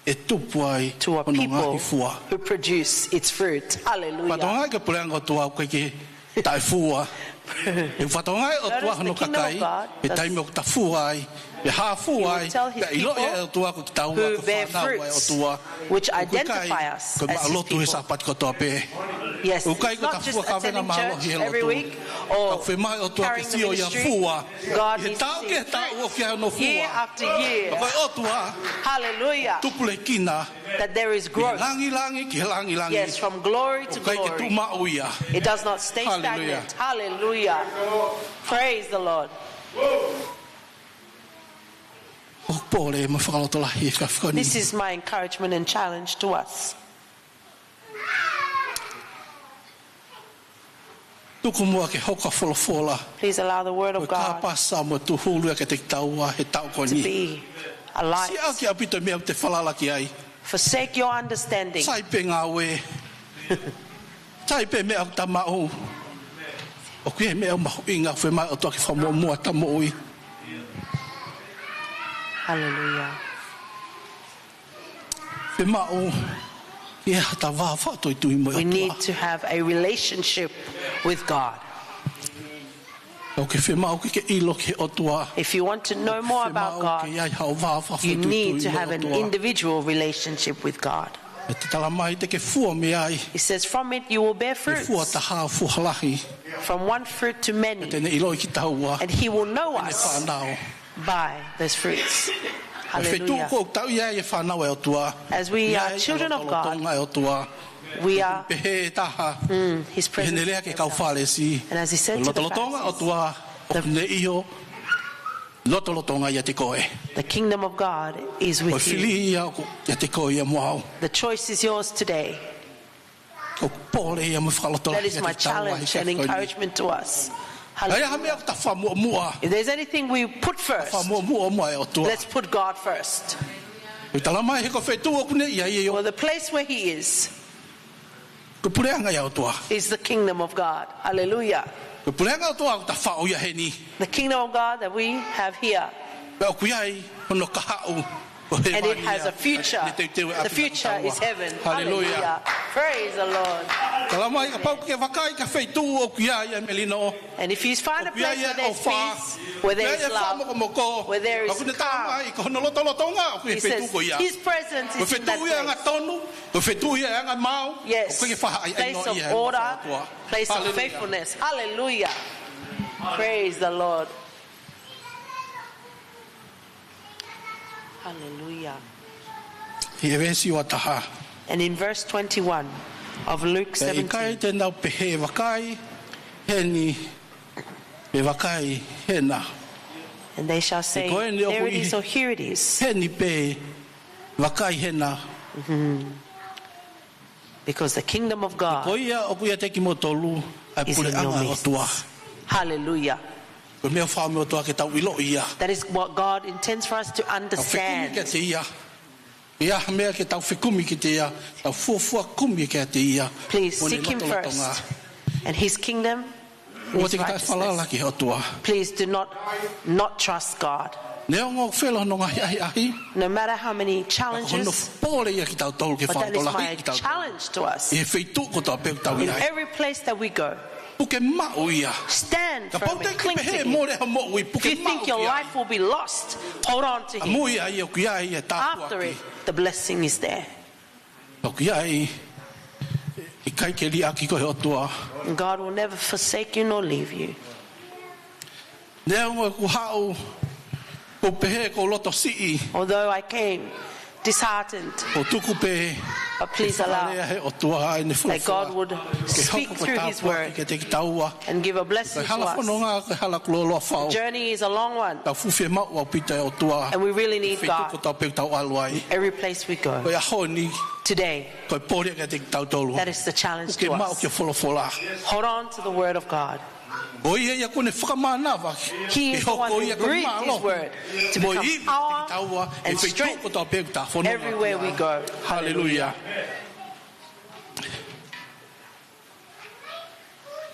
ʻe tupu ai hono ngaahi fua. To a people who produce its fruit. Hallelujah. Fakatokangaʻi ko e puleʻanga ʻo e ʻOtua ʻoku ʻikai ke taʻefua. ʻE fakatokangaʻi ʻe he ʻOtua hono kakai, notice the kingdom of God, he taimi ʻoku ta fua ai, he hā fua ai, pea ʻiloʻi ʻe he ʻOtua ko kitaua ko e fānau ʻa e ʻOtua. He will tell his people who bear fruits, which identify us as his people. ʻOku ʻikai ko e ta fua kāvena mālohi he lotu. Yes, it's not just attending church every week or carrying the ministry. Ka ʻoku fiemaʻu ʻe he ʻOtua ke sio ia fua. God needs to see fruits. ʻI he taʻu ki he taʻu ʻoku ʻi ai hono fua. Year after year. Ka ko e ʻOtua. Hallelujah. Tupulekina. That there is growth. Mei he langilangi ki he langilangi. Yes, from glory to glory. ʻOku ʻikai ke tuʻu maʻu ia. It does not stay stagnant. Hallelujah. Hallelujah. Praise the Lord. ʻOku ou pole mo fakalotolahi he efiafi ko eni. This is my encouragement and challenge to us. Tuku muʻa ke hoko ʻa e folofola. Please allow the word of God, ko e kāpasa mo e tūhulu ia kiate kitaua he taʻu ko eni. To be a light. Siʻaki ʻaupito e meʻa ʻoku te falala ki ai. Forsake your understanding. Sai pē ngāue. Sai pē meʻa ʻoku ta maʻu. ʻOku ʻi ai e meʻa mahuʻinga ʻoku fiemaʻu ʻe he ʻOtua ke fakamuʻomuʻa ʻeta moʻui. Hallelujah. Fiemaʻu ke ʻi ai haʻata vā fakatuitui mo e ʻOtua. We need to have a relationship with God. ʻOku fiemaʻu ke ke ʻilo ki he ʻOtua. If you want to know more about God, ʻOku fiemaʻu ke ʻi ai haʻo vā fakatuitui mo e ʻOtua. You need to have an individual relationship with God. ʻE talamai te ke fua mei ai. He says, "From it you will bear fruits." Ke fua taha, fua lahi. From one fruit to many. Te ne ʻiloʻi kitaua. And he will know us by those fruits. Hallelujah. Ko e feituʻu ʻoku tau ʻi ai e fānau ʻa e ʻOtua. As we are children of God, ʻi ai e lotolotonga ʻo e ʻOtua. We are, pehē ʻe he taha, mm, his presence. Pehē ʻe he lea ki he kau Fālesi. And as he said to the Pharisees, lotolotonga ʻo e ʻOtua ʻoku ne ʻi ho lotolotonga ʻiate koe. The kingdom of God is with you. Ko e fili ia ʻoku ʻiate koe ia mo au. The choice is yours today. ʻOku ou pole ia mo fakalotolahi. That is my challenge and encouragement to us. ʻI ai ha meʻa ʻoku ta fakamuʻomuʻa. If there's anything we put first, fakamuʻomuʻa mo e ʻOtua. Let's put God first. ʻOku talamai he ko e feituʻu ʻoku ne ʻi ai ʻo. Well, the place where he is. Ko e puleʻanga ia ʻo e ʻOtua. Is the kingdom of God. Hallelujah. Ko e puleʻanga ʻo e ʻOtua ʻoku ta faʻo ia heni. The kingdom of God that we have here. Pea ʻoku ʻi ai hono kahaʻu ʻo hēvani ia. And it has a future. Ne teuteu e ʻapi. The future is heaven. Hallelujah. Hallelujah. Praise the Lord. Talamai kapau ʻoku ke vakai ki ha feituʻu ʻoku ʻi ai e melino. And if you find a place where there's peace, where there is love, where there is calm, ʻoku ʻi ai e fakamokomoko. ʻOku ne talamai ko hono lotolotonga ʻoku ʻi ai e feituʻu ko ia. He says his presence is in that place. Ko e feituʻu ia ʻo e anga tonu, ko e feituʻu ia ʻo e anga maau. Yes. ʻOku ʻikai ke faʻa ʻi ai ʻa e ʻOtua. Place of order, place of faithfulness. Hallelujah. Praise the Lord. Hallelujah. ʻI he veesi ua taha. And in verse twenty-one of Luke seventeen. Pea ʻikai te nau pehē vakai heni, pe vakai hena. And they shall say, "There it is," or, "Here it is." Heni pē, vakai hena. Mm-hmm. Because the kingdom of God is in your midst. Ko ia ʻoku ʻiate kimoutolu ʻa e puleʻanga ʻo e ʻOtua. Hallelujah. Ko e meʻa ʻoku fiemaʻu ʻe he ʻOtua ke tau ʻiloʻi ia. That is what God intends for us to understand. Tau fekumi kiate ia. ʻI ai ha meʻa ke tau fekumi kiate ia, tau fuofua kumi kiate ia. Please seek him first and his kingdom. Mo ʻene lotolotonga. His righteousness. ʻOua te ke taʻefalala ki he ʻOtua. Please do not, not trust God. Neongo ʻoku fēfē hono ngaahi ʻahiʻahi. No matter how many challenges, ka ko hono pole ia kiate kitautolu ke fakalotolahiʻi kitautolu. But that is my challenge to us. ʻI he feituʻu kotoa pē ʻoku tau ʻi ai. In every place that we go, puke maʻu ia. Stand firm and cling to him. Kapau te ke pehē ʻe mole hoʻo moʻui, puke maʻu ia. If you think your life will be lost, hold on to him. ʻAmui ai ʻoku ʻi ai e tāpuaki. After it, the blessing is there. ʻOku ʻi ai, ʻikai ke liʻaki koe ʻe he ʻOtua. God will never forsake you nor leave you. Neongo ʻeku haʻu, ʻoku ou pehē ʻoku ou loto siʻi. Although I came disheartened, ʻOku ou tuku pē, but please allow, ke fakalea ʻe he ʻOtua ʻa ʻene folofola, that God would speak through his word, ke hoko ko e tāpuaki kiate kitaua. And give a blessing to us. Ko e hala fononga, ko e hala kuo loloa fau. The journey is a long one. Tau fuʻu fiemaʻu ʻaupito e ʻOtua. And we really need God. Feituʻu kotoa pē ʻoku tau ʻalu ai. Every place we go. Ko e ʻaho ni. Today. Ko e pole kiate kitautolu. That is the challenge to us. Puke maʻu ki he folofola. Hold on to the word of God. Ko ia ia ʻoku ne fakamānava. He is the one who breathed his word to become power and strength. Ke hoko ia ko e mālohi mo e ivi kiate kitaua ʻi he feituʻu kotoa pē ʻoku ta fononga ai. Everywhere we go. Hallelujah. Hallelujah.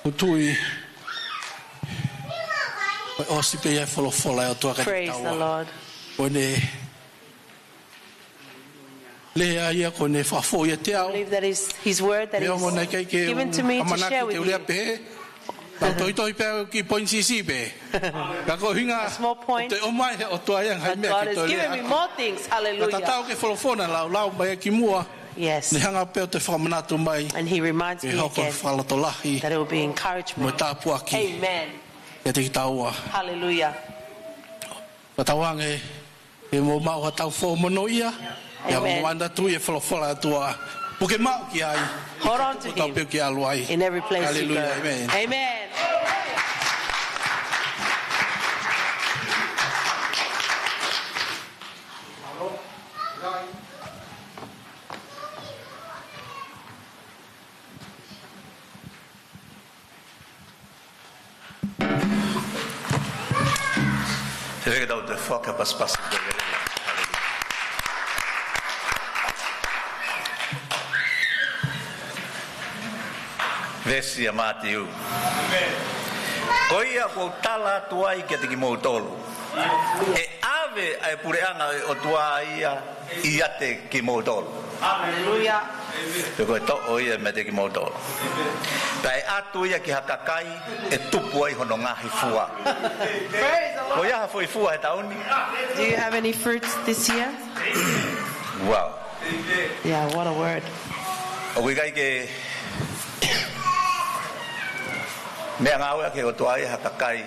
ʻOku ou tui, ʻoku ʻosi pē ia e folofola ʻa e ʻOtua kiate kitaua. Praise the Lord. Ko ʻene lea ia ʻoku ne fakafoʻou ʻiate au. I believe that is his word that is given to me to share with you. Neongo naʻe ʻikai ke u ʻamanaki te u lea pehē. Tau tohitohi pē au ki he poini siʻisiʻi pē. Ka ko e ʻuhinga, a small point, ʻoku toe ʻomai ʻe he ʻOtua ia e ngaahi meʻa ke toe lea atu. But God has given me more things. Hallelujah. Ka tatau ki he folofola naʻe laulau mai ki muʻa. Yes. Ne hanga pē ʻo toe fakamanatu mai. And he reminds me again, ke hoko e fakalotolahi, that it will be encouragement, mo e tāpuaki, amen, kiate kitaua. Hallelujah. Fakatauange ke mou maʻu haʻatau fō monūʻia. Amen. Pea mou manatuʻi e folofola ʻa e ʻOtua. Puke maʻu ki ai. Hold on to him. Kotoa pē ʻoku ke ʻalu ai. In every place you go. Hallelujah. Amen. Amen. Te veke tau te foaki ha pasipasi. Veesi ʻa Mātiu. Ko ia ʻoku ou tala atu ai kiate kimoutolu, ʻe ʻave ʻa e puleʻanga ʻo e ʻOtua ia ʻiate kimoutolu. Hallelujah. Pea ko e toʻo ia meiate kimoutolu, pea ʻe ʻatu ia ki ha kakai ʻe tupu ai hono ngaahi fua. Praise the Lord. Ko ia ha foʻi fua he taʻu ni? Do you have any fruits this year? Wow. Yeah, what a word. ʻOku ʻikai ke meʻangāueʻaki ʻe he ʻOtua ia ha kakai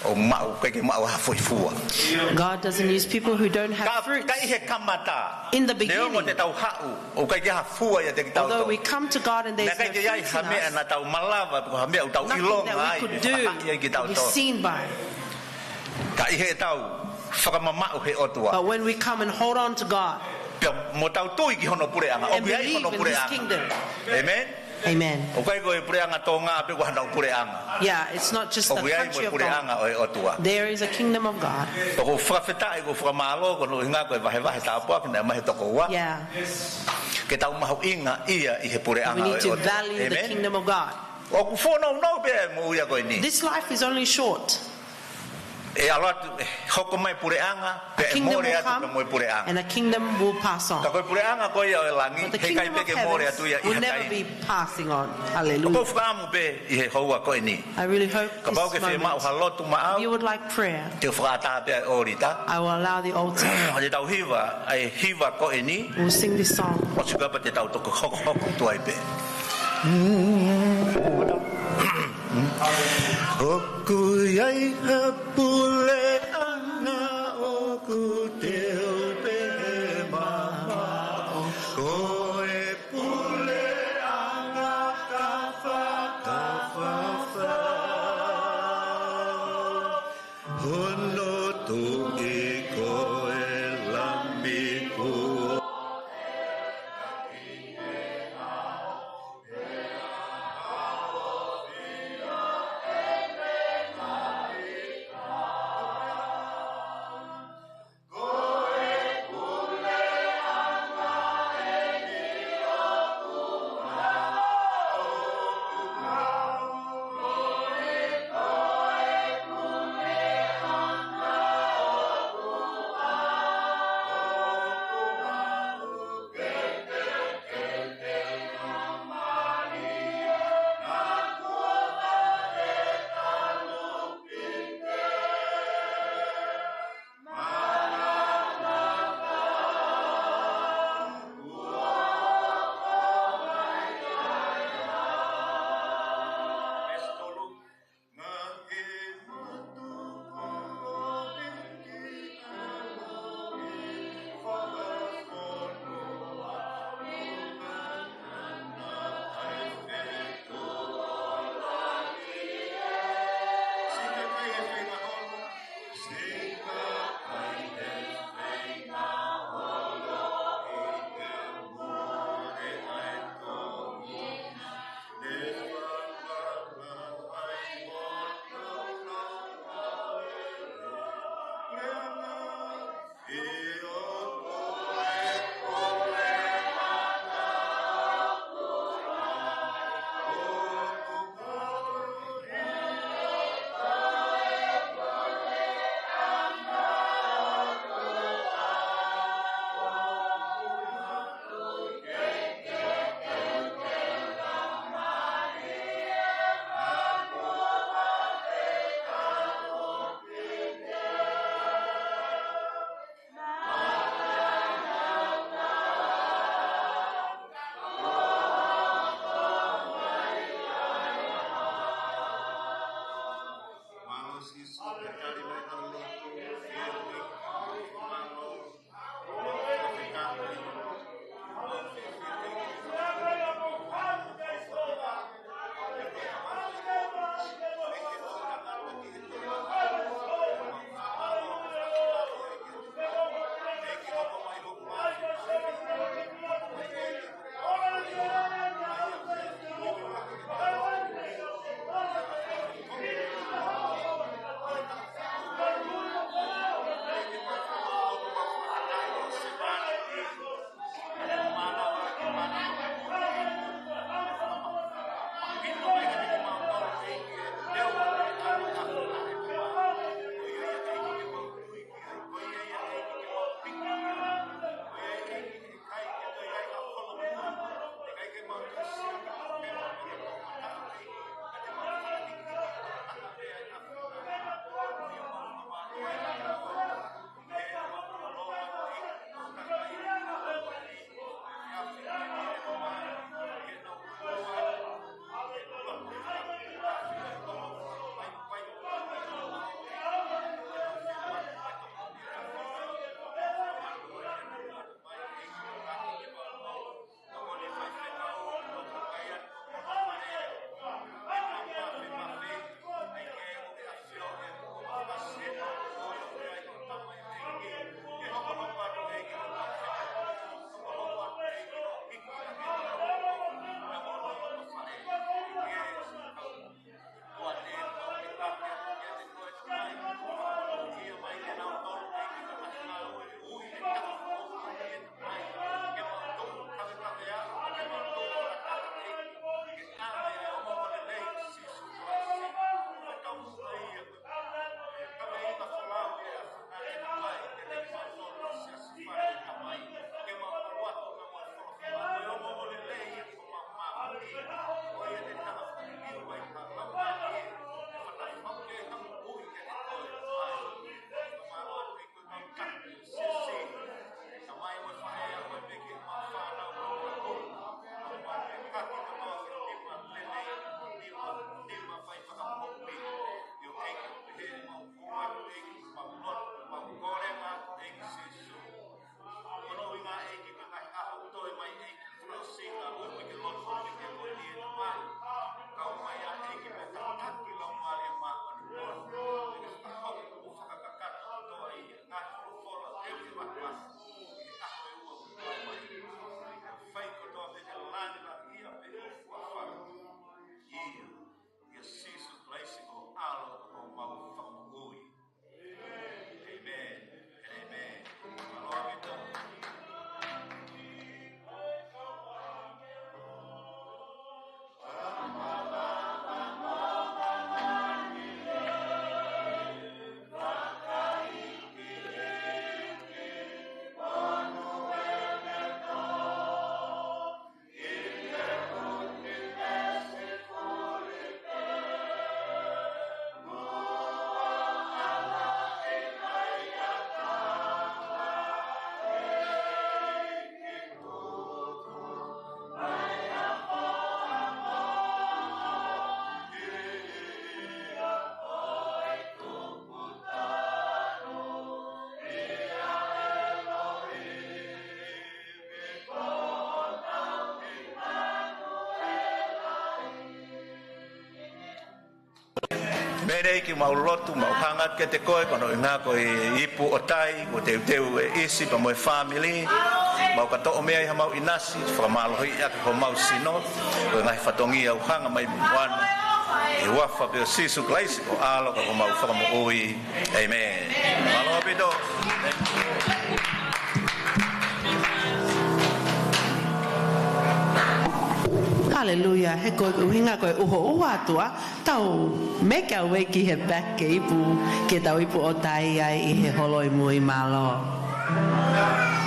ʻoku maʻu, ʻikai ke maʻu ha foʻi fua. God doesn't use people who don't have fruits. Ka ʻi he kamata, in the beginning, neongo te tau haʻu, ʻoku ʻikai ke ha fua ʻiate kitautolu. Although we come to God and there's no fruit in us, naʻe ʻikai ke ʻi ai ha meʻa naʻa tau malava, pe ko ha meʻa ʻoku tau ʻilonga ai, nothing that we could do, be seen by. Ka ʻi heʻetau fakamamaʻu he ʻOtua, but when we come and hold on to God, pea mo tau tui ki hono puleʻanga, and ʻoku ʻi ai hono puleʻanga, believe in His kingdom. Amen. Amen. ʻOku ʻikai ko e puleʻanga Tonga pē ko haʻanau puleʻanga. Yeah, it's not just the country of Tonga. ʻOku ʻi ai mo e puleʻanga ʻo e ʻOtua. There is a kingdom of God. ʻOku ou fakafetaʻi, ʻoku ou fakamālō, ko hono ʻuhinga ko e vahevahe tāpuaki naʻe maʻu ʻe he tokoua. Yeah. Ke tau mahuʻingaʻia ʻi he puleʻanga ʻo e ʻOtua. We need to value the kingdom of God. Amen. ʻOku fōnounou pē e moʻui ko eni. This life is only short. ʻE ʻalu atu, ʻe hoko mai puleʻanga, pea ʻe mole atu pē mo e puleʻanga. A kingdom will come, and a kingdom will pass on. Ka ko e puleʻanga ko ia ʻo e langi, heʻikai pē ke mole atu ia ʻi ha taimi. But the kingdom of heaven will never be passing on. Hallelujah. ʻOku ou fakaʻamu pē ʻi he houa ko eni, I really hope this moment, kapau ʻoku ke fiemaʻu ha lotu maʻau, if you would like prayer, te u fakaʻatā pē ʻa e ʻōlita. I will allow the altar. Te tau hiva ʻa e hiva ko eni. We'll sing this song. ʻOsi ko ia pea te tau toki hokohoko atu ai pē. ʻOku ʻi ai ha puleʻanga ʻoku teu pē he mamaʻo. Ko e puleʻanga kafakafa. Hono Tuʻi ko e Lami kuo ʻEiki, mau lotu, mau hanga atu kiate koe, ko hono ʻuhinga ko e ipu ʻo tai, kuo teuteu ʻe ʻIsi pea mo e fāmili, mau ka toʻo mei ai hamau ʻinasi, fakamālohiʻi ʻaki homau sino, ko e ngaahi fatongia ʻoku hanga mai mei muʻa na. ʻI he huafa pē ʻo Sīsū Kalaisi ko ho ʻAlo ka ko homau Fakamoʻui. ʻĒmeni. Mālō ʻaupito. Haleluia. He ko e ʻuhinga ko e uho ua atu ā, tau make our way ki he back ki he ipu, ki heʻetau ipu ʻo tai ai ʻi he holo ʻi mui. Mālō.